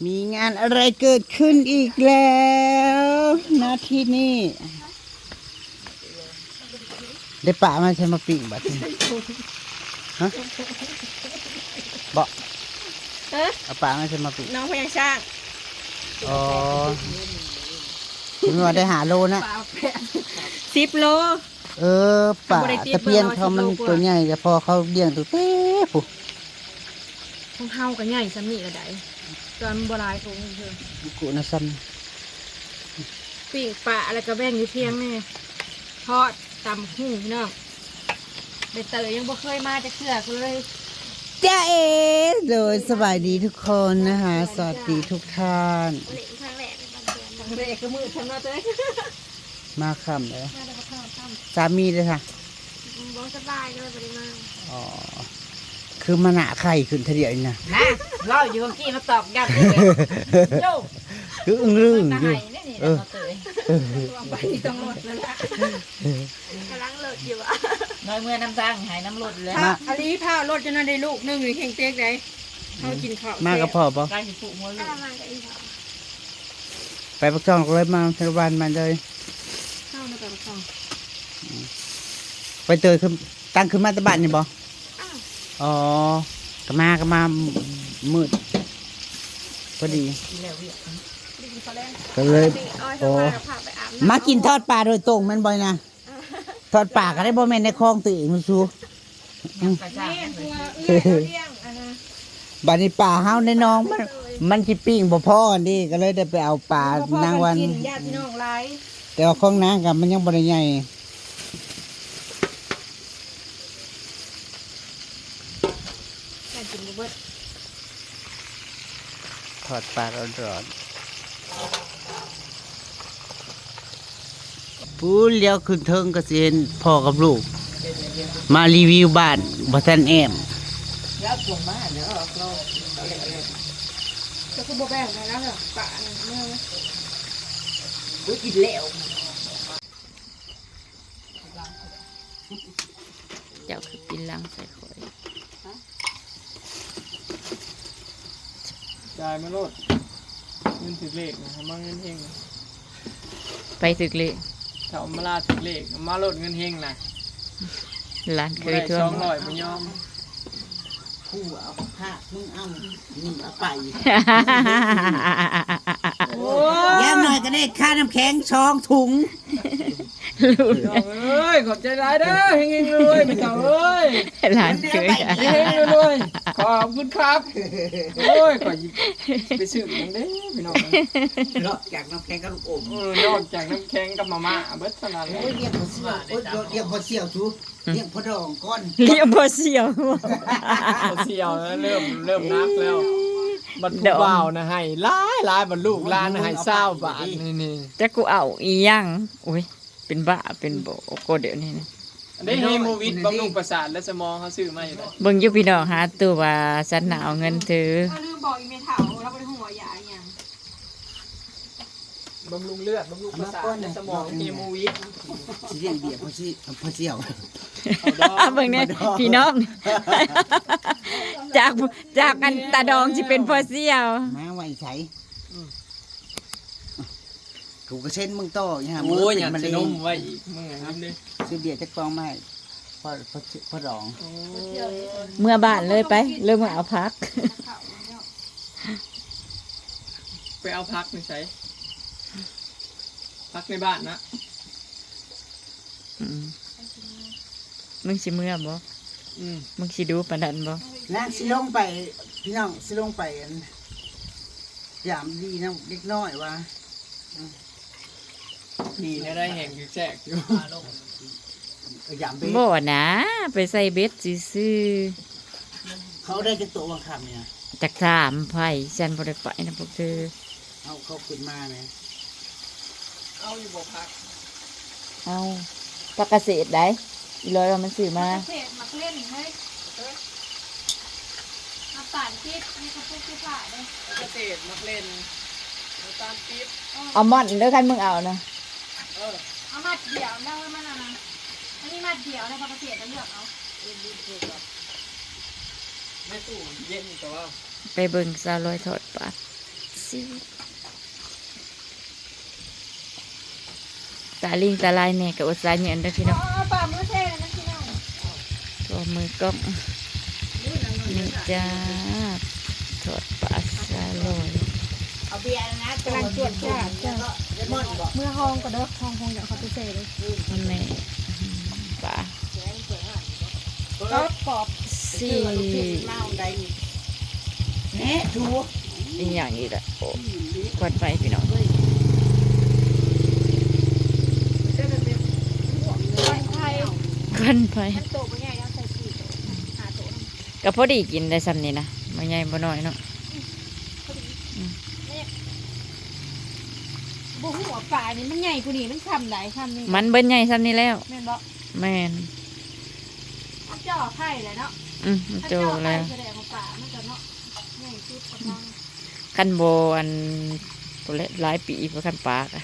ມີງານອະໄລເກີດຂຶ້ນອີກແລ້ວນະທີ່ນີ້. ໄດ້ປາມາໃສ່ມາປີ້ງບັດນີ້ ຮະ ເບາະ ຮະ ເອົາປາມາໃສ່ມາປີ້ງ ນ້ອງພະຍາຊ້າງ. ອໍ ຄືວ່າໄດ້ຫ້າໂລນະ ປາແປດ ສິບໂລ. ເອີ ປາຕະພຽນເຂົາມັນໂຕໃຫຍ່ ແຕ່ພໍເຂົາລ້ຽງຕັ້ງແຕ່ພຸ້ນ. ຂອງເຮົາກໍໃຫຍ່ສ່ຳນີ້ລະໃດ ແຕ່ວ່າມັນບໍ່ຫຼາຍໂຕນີ້ເທື່ອ. ກູນະສ່ຳ ປີ້ງປາ ແລ້ວກໍແບ່ງຢູ່ທຽງແດ່ ທອດ ຕຳຫຸ່ງ ພີ່ນ້ອງ. ໃບເຕີຍຍັງບໍ່ເຄີຍມາຈັກເທື່ອ ກໍເລີຍ ຈາເອ ໂດຍ ສະບາຍດີທຸກຄົນນະຄະ ສະຫວັດດີທຸກທ່ານ. ຄັ້ງແລກໃນບ້ານແກ ຄັ້ງແລກກໍມືດຊັ້ນເນາະເຕີຍ. ມາຄ່ຳເດ້ ມາແຕ່ຄ່ຳ ສາມີເດ້ຊະ? ອືມ ບໍ່ສະບາຍ ກໍເລີຍບໍ່ໄດ້ມາ. ອໍ ຄືມາໜ້າໄຂ້ຂຶ້ນເທື່ອດຽວນີ້ນະ ນະ ເວົ້າຢູ່ເມື່ອກີ້ມາຕອກຍ້ຳອີກແລ້ວ ໂຢ ຄືອຶ້ງລຶ້ງຢູ່. ເອີ ໄປຕ້ອງລົດແລ້ວລະ ກຳລັງລົດຢູ່ຫວາ ນ້ອຍເມືອນຳທາງ ໃຫ້ນຳລົດແລ້ວ. ມາ ອາລີ ພາລົດຈົນນັ້ນໄດ້ລູກໜຶ່ງ ນີ້ແຮງເຕັກໄດ໋. ເຮົາກິນເຂົ້າ ມາກັບພໍ່ບໍ່? ໃກ້ຊິປຸກຫົວລູກ ມາກັບອີ່ພໍ່. ໄປປາກຊ່ອງເລີຍ ມາໃສ່ບ້ານມາເລີຍ ເຮົານະໄປປາກຊ່ອງ. ອືມ ໄປເຕີຍຂຶ້ນ ຕັ້ງຂຶ້ນມາແຕ່ບ້ານນີ້ບໍ່? ອ້າວ ອໍ ກໍມາ ກໍມາມືດພໍດີ ກິນແລ້ວວຽກ ພໍດີກິນເຂົ້າແລງ ກໍເລີຍ ອໍ ມາກິນທອດປາໂດຍຕົງແມ່ນບໍ່ນະ? ທອດປາກໍໄດ້ ບໍ່ແມ່ນໃນຄອງຕົວເອງ ສູ ອືມ ແມ່ນ ເພື່ອເອື້ອຍເຮົາລ້ຽງ ອັນນະ ບັດນີ້ປາເຮົາໃນໜອງມັນ ມັນຊິປີ້ງບໍ່ພໍອັນນີ້ ກໍເລີຍໄດ້ໄປເອົາປານາງວັນ ກິນ ຍາດພີ່ນ້ອງຫຼາຍ ແຕ່ວ່າຂອງນາງກໍມັນຍັງບໍ່ໄດ້ໃຫຍ່. ແມ່ນກິນບໍ່ເບິດ ທອດປາຮ້ອນໆ. ປູ້ນ ລ້ຽວຂຶ້ນເທິງກໍຊິເຫັນພໍ່ກັບລູກມາຣີວິວບ້ານ ບໍ່ທັນແອ້ມ. ແລ້ວສົ່ງມາໃຫ້ແລ້ວ ເຈົ້າຄືບໍ່ແບ່ງໃຫ້ລາວ ປາເມືອ ໂອ້ຍ ກິນແລ້ວ. ເຈົ້າຄືປິ່ນຫຼັງໃສ່ຂ້ອຍ? ຈ່າຍມາໂລດ ເງິນຖືກເລກນະ ເອົາມາເງິນເຮັງນະ. ໃຜຖືກເລກ? ເຖົ້າມາລາຖືກເລກ ມາໂລດເງິນເຮັງນະ. ຫຼານເຄີຍທວງ ສອງຮ້ອຍ ບໍ່ຍອມ. ຜູ້ເອົາພາກ ມຶງເອົາ ນີ້ເອົາໄປ. ໂອ້ຍ ຢ່າງໜ້ອຍກໍໄດ້ຄ່ານ້ຳແຂງສອງຖົງ. ລູກ ນ້ອງເອີຍ ຂອບໃຈຫຼາຍເດີ ເຮັງໆລວຍໆ ແມ່ເຖົ້າເອີຍ. ຫຼານເຄີຍ ເຮັງໆລວຍໆ ຂອບຄຸນຄັບ. ໂອ້ຍ ຂ້ອຍຊິໄປຊື້ຫຍັງເດ້ພີ່ນ້ອງ ນອກຈາກນ້ຳແຂງກັບລູກອົມ. ເອີ ນອກຈາກນ້ຳແຂງກັບມາມ່າ ເບິດເທົ່ານັ້ນແຫຼະ. ໂອ້ຍ ລ້ຽງພໍ່ສ່ຽວ ໂອ້ຍ ລ້ຽງພໍ່ສ່ຽວສູ ລ້ຽງພໍ່ດອງກ່ອນ ລ້ຽງພໍ່ສ່ຽວ. ພໍ່ສ່ຽວນະ ເລີ່ມ ເລີ່ມໜັກແລ້ວ. ບັດຜູ້ບ່າວນະໃຫ້ຫຼາຍໆ ບັດລູກຫຼານນະໃຫ້ຊາວບາດນີ້ ນີ້. ຈັກກູເອົາອີ່ຫຍັງ ໂອ້ຍ ເປັນບ້າເປັນບໍ່ກໍດຽວນີ້ນະ. ອັນນີ້ເຮໂມວິດ ບຳລຸງປະສາດ ແລະ ສະໝອງ ເຮົາຊື້ມາຢູ່ໃດ. ເບິ່ງຢູ່ພີ່ນ້ອງ ຫາຕູ້ວ່າສັນນາເອົາເງິນຖື. ເອີ ລືມບອກອີ່ແມ່ເຖົ້າ ລາວບໍ່ໄດ້ຮູ້ວ່າຢາອີ່ຫຍັງ. ບຳລຸງເລືອດ ບຳລຸງປະສາດ ແລະ ສະໝອງ ເຮໂມວິດ. ຊິລ້ຽງເບຍພໍ່ຊິ ພໍ່ສ່ຽວ. ເອົາດອງ ເບິ່ງແນ່ ພີ່ນ້ອງ ຈາກ ຈາກອັນຕາດອງຊິເປັນພໍ່ສ່ຽວ. ມາໄວ້ໃສ? ອືມ ກູກໍເຊັນມຶງຕໍ່ ໂອ້ຍ ຫຍັງຊິນົມໄວ້ອີກ ມຶງນະ ຊື້ເບຍຈັກກອງມາໃຫ້ພໍ່ ພໍ່ ພໍ່ດອງ. ໂອ້ຍ ເມືອບ້ານເລີຍໄປ ເລີຍມາເອົາຜັກ. ໄປເອົາຜັກຢູ່ໃສ? ຜັກໃນບ້ານນະ. ອືມ ມຶງຊິເມືອບໍ່? ອືມ ມຶງຊິດຸປານນັ້ນບໍ່? ນາງຊິລົງໄປ ພີ່ນ້ອງ ຊິລົງໄປ ອັນ ຢາມດີນຳເດັກນ້ອຍວ່າ ອືມ ດີແນວໃດແຮງຢູ່ແຊກຢູ່. ເອີ ຢາມເບັດ ບໍ່ນາ ໄປໃສ່ເບັດຊື່ໆ. ເຂົາໄດ້ຈັກໂຕວ່າຄ່ຳນີ້ນະ? ຈັກຖາມໃຜ ສັນບໍ່ໄດ້ໄປນຳພວກເທີ. ເອົາ ເຂົາຂຶ້ນມາແມ. ເອົາຢູ່ບໍ່ຜັກ? ເອົາ ຜັກກະເສດໃດ໋ ອີຫຼອຍວ່າມັນຊື້ມາ. ຜັກກະເສດ ໝາກເລັ່ນເຮີ້ຍ ນ້ຳຕານປີບ ໃນກະປຸກທີ່ຝາເດ້. ຜັກກະເສດ ໝາກເລັ່ນ ນ້ຳຕານປີບ. ເອີ ອາມອນເດີ ຄັນມຶງເອົານະ. ເອີ ເອົາມັດດຽວນະ ມັນອັນນັ້ນ ມັນມີມັດດຽວນະ ຜັກກະເສດນະ ເລືອກເອົາ. ໃນຕູ້ເຢັນກໍວ່າ ໄປເບິ່ງສາວລອຍທອດປາ. ຕາລິງຕາລາຍແດ່ກໍອົດສາຍເຫຍື້ອນເດີພີ່ນ້ອງ. ເອົາປາມືແທນນະພີ່ນ້ອງ ຕົວະມືກ້ອງນີ້ຈ້າ ທອດປາສາຫຼອຍ. ເອົາເບຍນະ ກຳລັງຈວດຈາດ ເມືອຫ້ອງກໍເດີ ຫ້ອງ ຫ້ອງຢາກເຂົ້າໄປແຊ່ເດີ. ແມ່ ປາ ກອບ ກອບ ສີ່ ແມ່ ຖູ ອີຫຍັງອີກລະ? ໂອ້ ຄວັນໄຟພີ່ນ້ອງ ຄວັນໄຟ ຄວັນໄຟ ມັນໂຕບໍ່ໃຫຍ່ເນາະ ໃສ່ສີ່ໂຕ ຫ້າໂຕ ກໍພໍດີກິນໄດ້ຊ່ຳນີ້ນະ ບໍ່ໃຫຍ່ບໍ່ນ້ອຍເນາະ. ອືມ ພໍດີ ອືມ ບໍ່ຮູ້ວ່າປານີ້ມັນໃຫຍ່ກວ່ານີ້ ມັນຊ່ຳໃດ ຊ່ຳນີ້ ມັນເບິດໃຫຍ່ຊ່ຳນີ້ແລ້ວ ແມ່ນບໍ່? ແມ່ນ ມັນເຈາະໄຂ່ແລ້ວເນາະ. ອືມ ມັນເຈາະໄຂ່ແລ້ວ ສະແດງວ່າປາມັນກໍເນາະ ໃຫຍ່ສຸດກຳລັງ ຄັນບໍ່ອັນ ໂອ້ ຫຼາຍປີພຸ້ນ ຄັນປາກະ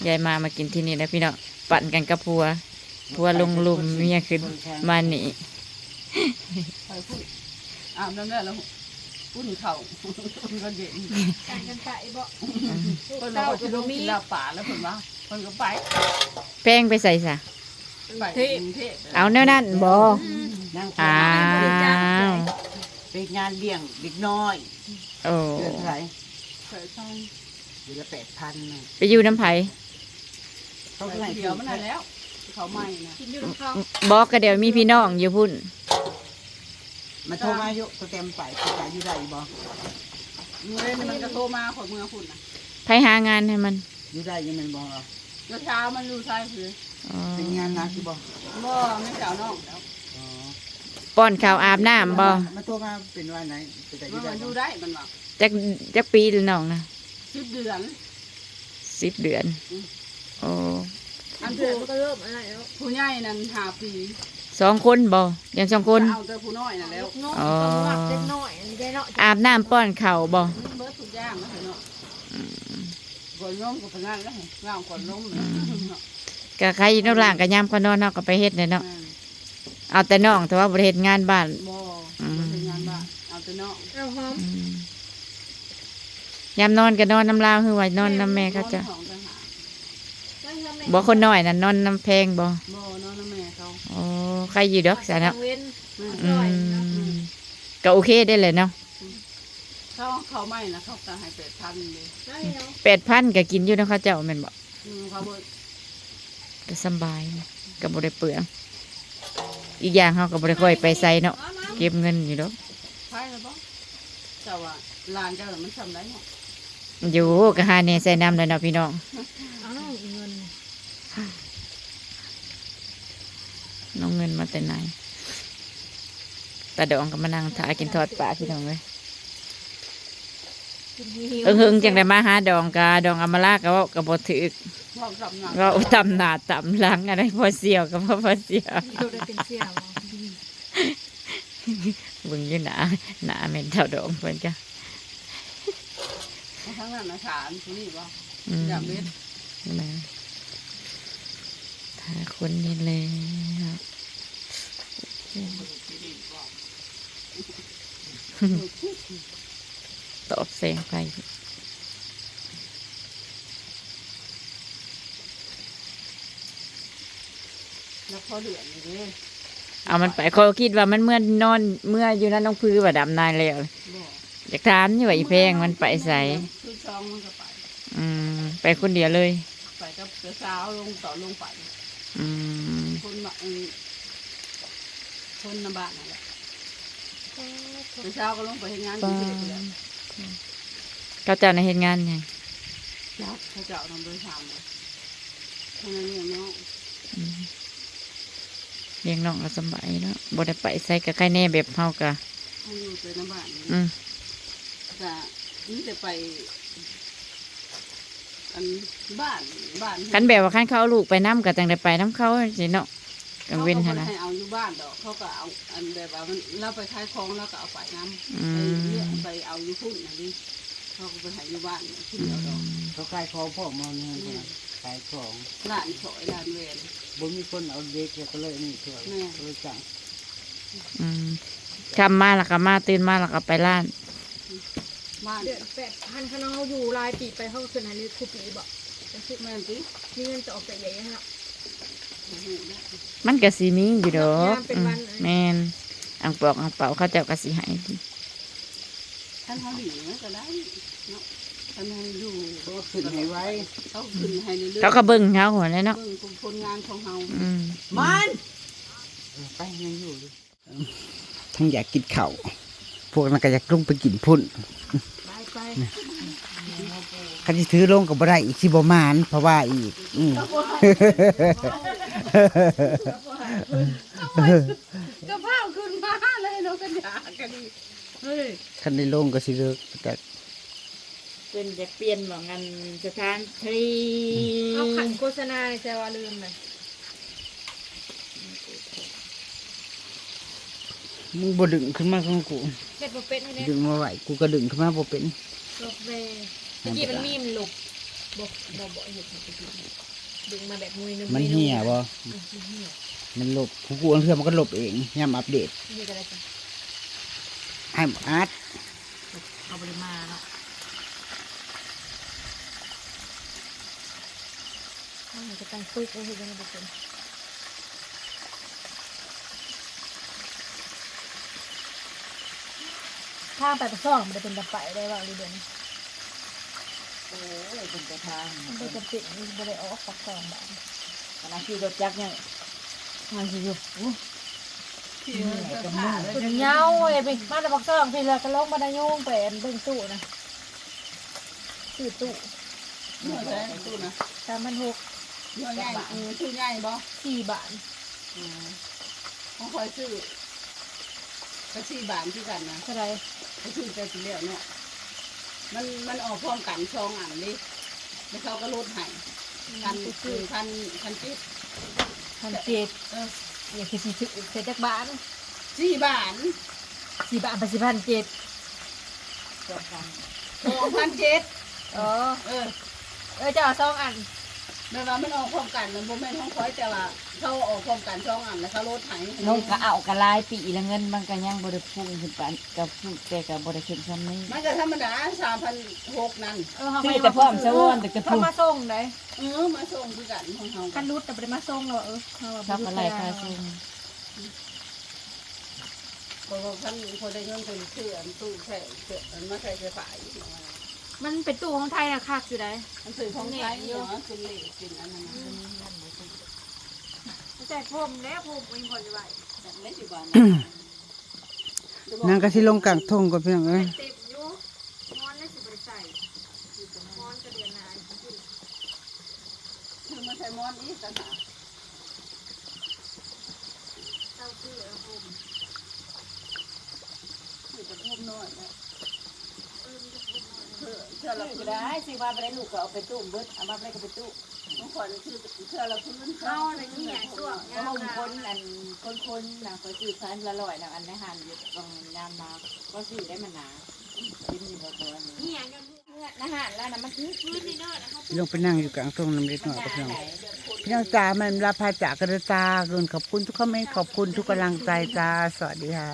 ຍາຍມາ ມາກິນທີ່ນີ້ນະພີ່ນ້ອງ ປັ່ນກັນກັບຜົວ ຜົວລົງລຸ່ມ ເມຍຂຶ້ນມານີ້ ໄປພຸ້ນ ອາບນ້ຳແລ້ວ ແລ້ວອຸ່ນເຂົ້າ ອຸ່ນກໍເຢັນ ກັນກັນໄປບໍ່? ອືມ ເພິ່ນວ່າຊິລົງກິນລາບປາແລ້ວ ເພິ່ນວ່າ ເພິ່ນກໍໄປ ແພງໄປໃສຊະ? ໄປກຸງເທບ ເອົາແນວນັ້ນບໍ່? ອືມ ອ້າວ ໄປງານລ້ຽງເດັກນ້ອຍ. ໂອ້ ເດືອນເທົ່າໃດ? ແປດພັນ ເດືອນລະແປດພັນນະ. ໄປຢູ່ນຳໃຜ? ເຂົາກໍໃຫ້ ດຽວມັນນັ້ນແລ້ວ ເຂົາໃໝ່ນະ ກິນຢູ່ນຳເຂົາ ບໍ່ ກໍດຽວມີພີ່ນ້ອງຢູ່ພຸ້ນ. ມັນໂທມາຢູ່ ໂຕແຕມໄປ ໄປຢູ່ໄດ້ຢູ່ບໍ່? ມື້ນັ້ນມັນກໍໂທມາ ຂ້ອຍເມືອພຸ້ນນະ. ໃຜຫາງານໃຫ້ມັນ? ຢູ່ໄດ້ຢູ່ແມ່ນບໍ່? ແລ້ວເຊົ້າມັນຢູ່ໃສຄື? ອໍ ເປັນງານໜັກຢູ່ບໍ່? ບໍ່ ແມ່ນເຈົ້ານ້ອງແລ້ວ. ອໍ ປ້ອນເຂົ້າອາບນ້ຳບໍ່? ມັນໂທມາເປັນວ່າໃດ? ເປັນຕາຢູ່ໄດ້ບໍ່? ຢູ່ໄດ້ມັນວ່າ. ຈັກ ຈັກປີລະນ້ອງນະ? ສິບເດືອນ. ສິບເດືອນ. ອືມ ໂອ້ ອັນຜູ້ ເດືອນມັນກໍເລີ່ມອັນນັ້ນແລ້ວ ຜູ້ໃຫຍ່ນັ້ນຫ້າປີ. ສອງຄົນບໍ່? ລ້ຽງສອງຄົນ? ເອົາແຕ່ຜູ້ນ້ອຍນັ້ນແລ້ວ. ອໍ ເດັກນ້ອຍ ເດັກນ້ອຍອັນນີ້ເດ້ເນາະ ອາບນ້ຳປ້ອນເຂົ້າບໍ່? ມີເບິດທຸກຢ່າງນະເນາະ. ອືມ ກວດນົມກໍປານນັ້ນແຫຼະ ງາມກວດນົມ. ອືມ ກໍໃຄຢູ່ນອກຫຼ້າງ ກໍຍາມເຂົານອນເຮົາກໍໄປເຮັດແຫຼະເນາະ. ແມ່ນ ເອົາແຕ່ນ້ອງ ແຕ່ວ່າບໍ່ໄດ້ເຮັດງານບ້ານ. ບໍ່ ອືມ ບໍ່ໄດ້ເຮັດງານບ້ານ ເອົາແຕ່ນ້ອງ. ເອົາຫອມ ອືມ ຍາມນອນກໍນອນນຳລາວ ຫຼືວ່ານອນນຳແມ່ເຂົາເຈົ້າ? ນອນຫ້ອງຕ່າງຫາກ. ບໍ່ ຄົນນ້ອຍນັ້ນນອນນຳແພງບໍ່? ບໍ່ ນອນນຳແມ່ເຂົາ. ໂອ້ ໃຄຢູ່ດອກຊະເນາະ. ອືມ ກໍໂອເຄໄດ້ແຫຼະເນາະ. ອືມ ເຂົາ ເຂົາໃໝ່ນະ ເຂົາກໍໃຫ້ແປດພັນເດ້. ແປດພັນກໍກິນຢູ່ນຳເຂົາເຈົ້າແມ່ນບໍ່? ອືມ ເຂົາເບິດ ກໍສຳບາຍ ກໍບໍ່ໄດ້ເປືອງ. ອີກຢ່າງເຮົາກໍບໍ່ໄດ້ຄ່ອຍໄປໃສເນາະ ເກັບເງິນຢູ່ດອກ. ໃຜລະບໍ່? ເຈົ້າວ່າຫຼານເຈົ້າມັນຊ່ຳໃດເນາະ? ຢູ່ ກໍຫາແດ່ໃສ່ນຳແຫຼະເນາະພີ່ນ້ອງ. ເອົາເງິນ ນ້ອງເງິນມາແຕ່ໃນ. ຕາດອງກໍມານັ່ງຖ້າກິນທອດປາພີ່ນ້ອງເອີຍ. ເຫິງໆ ຈັ່ງໄດ້ມາຫາດອງກະ ດອງອຳມາລາກະເວົ້າກະບໍ່ຖືກ ເວົ້າຕຳໜ້າຕຳຫຼັງ ອັນໃດພໍສ່ຽວກະບໍ່ພໍສ່ຽວ. ເບິ່ງຢູ່ໜ້າ ໜ້າແມ່ນເຖົ້າດອງເພິ່ນກະ ທາງນັ້ນນະ ຖານຜູ້ນີ້ບໍ່? ອືມ ຢາກເມັດ ແມ່ນ ຖ້າຄົນນີ້ແຫຼະ. ຕອບແສງໄຟ ແລ້ວພໍເດືອນນີ້ເດ້ ເອົາມັນໄປ. ຂ້ອຍຄິດວ່າມັນເມືອນອນ ເມືອຢູ່ນຳນ້ອງຜືວ່າດຳນາແລ້ວ. ບໍ່ ຢາກຖາມຢູ່ວ່າອີແພງມັນໄປໃສ? ຄືສອງມັນກໍໄປ. ອືມ ໄປຄົນດຽວເລີຍ? ໄປກັບສາວລົງ ຕອນລົງໄປ. ອືມ ຄົນມາ ເອີ ຄົນນຳບ້ານນັ້ນແຫຼະ. ແຕ່ເຊົ້າກໍລົງໄປເຮັດງານຢູ່ເທບພຸ້ນແຫຼະ. ເຂົາເຈົ້ານະເຮັດງານຫຍັງ? ຈັກ ເຂົາເຈົ້ານະບໍ່ໄດ້ຖາມເລີຍ. ຄົນນັ້ນລ້ຽງນ້ອງ. ອືມ ລ້ຽງນ້ອງກໍສະບາຍເນາະ ບໍ່ໄດ້ໄປໃສ ກໍໃຄແນ່ແບບເຮົາກະ ເຮົາຢູ່ແຕ່ນຳບ້ານ. ອືມ ກະມີແຕ່ໄປ ອັນບ້ານ ບ້ານ ຄັນແບບວ່າຄັນເຂົາເອົາລູກໄປນຳກໍຈັ່ງໄດ້ໄປນຳເຂົາຈັ່ງຊີ້ເນາະ ກາງເວັນຫັ້ນນະ. ເຂົາກໍບໍ່ໄດ້ໃຫ້ເອົາຢູ່ບ້ານດອກ ເຂົາກໍເອົາ ອັນແບບວ່າມັນ ລາວໄປຂາຍຂອງ ລາວກໍເອົາໄປນຳ. ອືມ ໄປ ໄປເຮັດ ໄປເອົາຢູ່ພຸ້ນນະ ເຂົາກໍບໍ່ໃຫ້ຢູ່ບ້ານຜູ້ດຽວດອກ. ອືມ ເຂົາຂາຍຂອງພ້ອມເຮົານີ້. ແມ່ນ ຂາຍຂອງ ຮ້ານສອຍ ຮ້ານແວ່ນ ບໍ່ມີຄົນເອົາເດັກ ແລ້ວກໍເລີຍນີ້ຊ່ວຍ. ແມ່ນ ກໍເລີຍຈ້າງ. ອືມ ຄ່ຳມາແລ້ວກໍມາ ຕື່ນມາແລ້ວກໍໄປຮ້ານ. ມາ ເດືອນແປດພັນ ຄັນເຮົາຢູ່ຫຼາຍປີໄປ ເຮົາກໍຂຶ້ນໃຫ້ເລີຍຄູ່ປີບໍ? ຈັກຊິ ແມ່ນຕິ? ມີເງິນຈະອອກໄປເອງເນາະ. ມັນກໍຊິມີຢູ່ດອກ. ຍາມເປັນວັນ ອືມ ເອີຍ ແມ່ນ ອັ່ງປອກອັ່ງເປົາເຂົາເຈົ້າກໍຊິໃຫ້. ຄັນເຮົາດີມັນກໍໄດ້ເນາະ ຄັນເຮົາຢູ່ ເຂົາກໍຂຶ້ນໃຫ້ໄວ ເຂົາຂຶ້ນໃຫ້ເລື້ອຍໆ ເຂົາກໍເບິ່ງເຮົາຫັ້ນແຫຼະເນາະ ເບິ່ງຜົນງານຂອງເຮົາ. ອືມ ມັນ ເອີ ໄປ ຍັງຢູ່ຢູ່ ທັງຢາກກິນເຂົ້າ ພວກນັ້ນກໍຢາກລົງໄປກິນພຸ້ນ. ໄປໆ ຄັນຊິຖືລົງກໍບໍ່ໄດ້ອີກ ຊິບໍ່ໝານ ເພາະວ່າອີກ ອືມ ກະເພົາຂຶ້ນມາເລີຍເນາະ ຄັນຢາກກໍດີ. ເຮີ້ຍ ຄັນໄດ້ລົງກໍຊິເລີກຈັກ ເພິ່ນຈະປ່ຽນໝ່ອງອັນສະຖານທີ່ ເອົາຂັນໂຄສະນາໃສ່ວ່າລືມນະ. ມຶງບໍ່ດຶງຂຶ້ນມາຂອງກູ ເຮັດບໍ່ເປັນໃຫ້ແດ່ ດຶງມາໄວ້ ກູກໍດຶງຂຶ້ນມາບໍ່ເປັນ. ລົບແດ່ ຕະກີ້ມັນມີ ມັນລົບ ບໍ່ ບໍ່ ບໍ່ເຮັດໃຫ້ຕະກີ້ ດຶງມາແບບງຸຍໜຶ່ງ ມັນເຫ່ຍບໍ່? ອືມ ມັນເຫ່ຍ ມັນລົບ ຂອງກູອັນເທື່ອມັນກໍລົບເອງ ຍາມອັບເດດ. ເຮັດຈັ່ງໃດຊັ້ນ? ໃຫ້ມັນອັດ ເຮົາບໍ່ໄດ້ມາເນາະ ເຮົາກໍຕັ້ງຕຶກໄວ້ຄືກັນບໍ່ເປັນ. ທາງໄປປາກຊ່ອງບໍ່ໄດ້ເປັນຕາໄປໄດ້ເວົ້າຢູ່ເດ. ໂອ້ຍ ເປັນແຕ່ທາງ ມັນບໍ່ຈຳເປັນ ບໍ່ໄດ້ອອກປາກຊ່ອງບາດນີ້ ຂະໜາດຂີ່ລົດຈັກຍັງ ມັນຊິຢູ່ ໂອ້ຍ ເປັນເຫງົາເອີຍ ໄປມາແຕ່ປາກຊ່ອງພີ້ ແລ້ວກໍລົງມານາຍູງໄປອັນເບິ່ງຕູ້ນະ ຊື້ຕູ້. ເທົ່າໃດຕູ້ນະ? ສາມພັນຫົກ ຕູ້ໃຫຍ່ ຕູ້ໃຫຍ່ບໍ່? ສີ່ບານ. ອືມ ຂອງຂ້ອຍຊື້ກໍສີ່ບານຄືກັນນະ. ເທົ່າໃດ? ຂ້ອຍຊື້ແຕ່ປີແລ້ວເນາະ ມັນ ມັນອອກພ້ອມກັນສອງອັນເດ້ ແລ້ວເຂົາກໍລົດໃຫ້ ອືມ ພັນ ພັນ ພັນເຈັດ ພັນເຈັດ. ເອີ ເອີ ຄືຊິຖືກແຕ່ຈັກບານ? ສີ່ບານ ສີ່ບານ ໄປສີ່ພັນເຈັດ ສອງພັນ ສອງພັນເຈັດ. ອໍ ເອີ ເອີ ເຈົ້າເອົາສອງອັນ ແບບວ່າມັນອອກພ້ອມກັນ ມັນບໍ່ແມ່ນຂອງຂ້ອຍ ແຕ່ວ່າເຂົາອອກພ້ອມກັນສອງອັນ ແລ້ວເຂົາລົດໃຫ້. ນ້ອງກໍເອົາກໍຫຼາຍປີແລ້ວ ເງິນມັນກໍຍັງບໍ່ໄດ້ພຸ້ງຂຶ້ນປານ ກໍພຸ້ງ ແຕ່ກໍບໍ່ໄດ້ຂຶ້ນສ່ຳນີ້. ມັນກໍທຳມະດາ ສາມພັນຫົກນັ້ນ. ເອີ ເຮົາ ຊື້ແຕ່ພ້ອມສະຫວອນ ແຕ່ກະ ເຂົາມາສົ່ງໄດ໋. ເອີ ມາສົ່ງຄືກັນຂອງເຮົາ ຄັນຫຼຸດກໍບໍ່ໄດ້ມາສົ່ງແລ້ວ. ເອີ ເຮົາກໍໄລ່ຄ່າສົ່ງ. ເພາະວ່າຄັນບໍ່ໄດ້ເງິນ ເພິ່ນຊື້ອັນຕູ້ໃສ່ ອັນມາໃສ່ເສື້ອຜ້າອີກ. ມັນເປັນຕູ້ຂອງໄທນະ ຄັກຢູ່ໃດ໋. ມັນຊື້ຂອງໄທເນາະ ເປັນເລກ ເປັນອັນນັ້ນນະ. ອືມ ໃສ່ພົມແລ້ວ ພົມອີ່ບໍ່ໄດ້ໄວ້ ໄດ້ຢູ່ບ້ານ. ນາງກໍຊິລົງກາງທົ່ງກ່ອນ ພີ່ນ້ອງເອີຍ. ເຕັມຢູ່ ໝອນແລ້ວຊິບໍ່ໄດ້ໃສ່ ໝອນກະເດືອນໜ້າ. ຄືມາໃສ່ໝອນອີກຕ່າງຫາກ. ເຊົາຊື້ເອົາຜົມ ຊື້ແຕ່ຜົມນ້ອຍນະ. ເອີ ມີແຕ່ຜົມນ້ອຍ ເພື່ອ ເທື່ອລະ ຊື້ກໍໄດ້ ຊື້ມາບໍ່ໄດ້ ລູກກໍເອົາໄປຕຸ້ມເບິດ ເອົາມາບໍ່ໄດ້ກໍໄປຕຸ້ມ. ຂອງຂ້ອຍນີ້ຊື້ເທື່ອລະພື້ນ ເຮົານະເຫື່ອຊ່ວງຍາມໜາວ ຄົນ ອັນ ຄົນໆນະ ຂ້ອຍຊື້ພັນລະຮ້ອຍນະ ອັນໃນຮ້ານຢູ່ ບາງຍາມມາກໍຊື້ໄດ້ ມັນໜາ. ເຫັນຢູ່ບໍ່ຕົວນີ້ ເຫື່ອຍາມ ໃນຮ້ານລະນະ ມັນຄືຄືນີ້ເນາະ. ລງໄປນັ່ງຢູ່ກາງທົ່ງນຳເດັກນ້ອຍກັບພີ່ນ້ອງ. ພີ່ນ້ອງຈ໋າ ແມ່ນລາພາຈາກກັນເດີຈ໋າ. ເກີນຂອບຄຸນທຸກຄອມເມັນ ຂອບຄຸນທຸກກຳລັງໃຈຈ໋າ. ສະຫວັດດີຄ່ະ.